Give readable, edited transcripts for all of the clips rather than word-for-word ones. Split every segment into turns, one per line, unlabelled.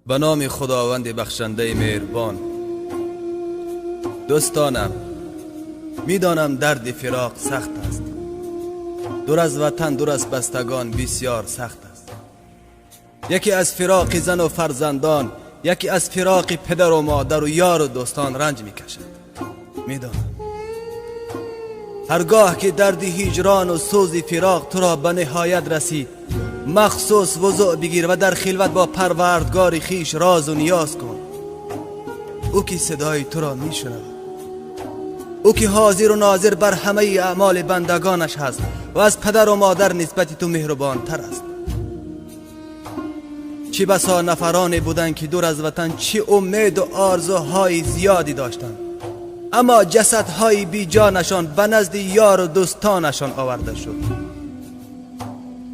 به نام خداوند بخشنده مهربان. دوستانم، میدانم درد فراق سخت است. دور از وطن، دور از بستگان بسیار سخت است. یکی از فراق زن و فرزندان، یکی از فراق پدر و مادر و یار و دوستان رنج میکشد. میدانم هرگاه که درد هجران و سوز فراق تو را به نهایت رسید، مخصوص وضوع بگیر و در خلوت با پروردگار خیش راز و نیاز کن. او که صدای تو را میشنود، او که حاضر و ناظر بر همه اعمال بندگانش هست و از پدر و مادر نسبت تو مهربان تر است. چه بسا نفرانی بودند که دور از وطن چه امید و آرزوهای زیادی داشتند، اما جسدهای بی جانشان به نزد یار و دوستانشان آورده شد.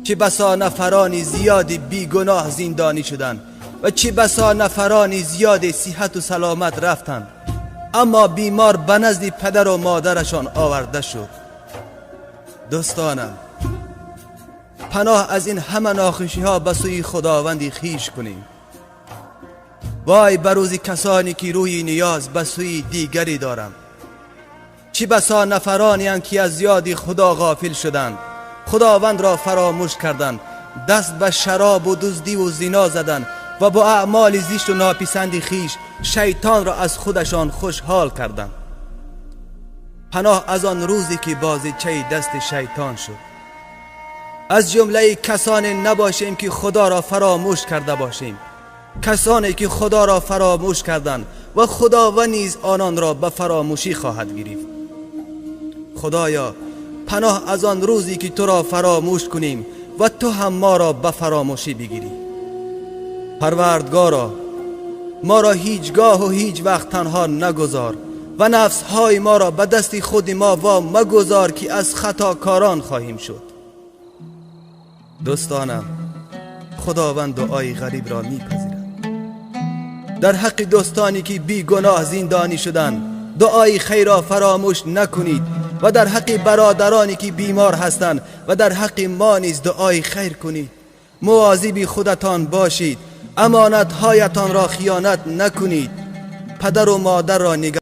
چه بسا نفرانی زیادی بی گناه زندانی شدند و چه بسا نفرانی زیادی صحت و سلامت رفتند، اما بیمار به نزد پدر و مادرشان آورده شد. دوستانم، پناه از این همه ناخوشی ها به سوی خداوند خویش کنیم. وای بر روز کسانی که روی نیاز به سوی دیگری دارند. چه بسا نفرانی اند که از یاد خدا غافل شدند، خداوند را فراموش کردند، دست به شراب و دزدی و زنا زدند و با اعمال زشت و ناپسند خویش شیطان را از خودشان خوشحال کردند. پناه از آن روزی که بازیچه دست شیطان شد. از جمله کسانی نباشیم که خدا را فراموش کرده باشیم، کسانی که خدا را فراموش کردند و خداوند نیز آنان را به فراموشی خواهد گرفت. خدایا، پناه از آن روزی که تو را فراموش کنیم و تو هم ما را به فراموشی بگیری. پروردگارا، ما را هیچگاه و هیچ وقت تنها نگذار و نفسهای ما را به دست خود ما وا مگذار که از خطاکاران خواهیم شد. دوستانم، خداوند دعای غریب را میپذیرد. در حق دوستانی که بی گناه زندانی شدند دعای خیر را فراموش نکنید و در حق برادرانی که بیمار هستند و در حق ما نیز دعای خیر کنید. مواظب خودتان باشید، امانتهایتان را خیانت نکنید، پدر و مادر را نگه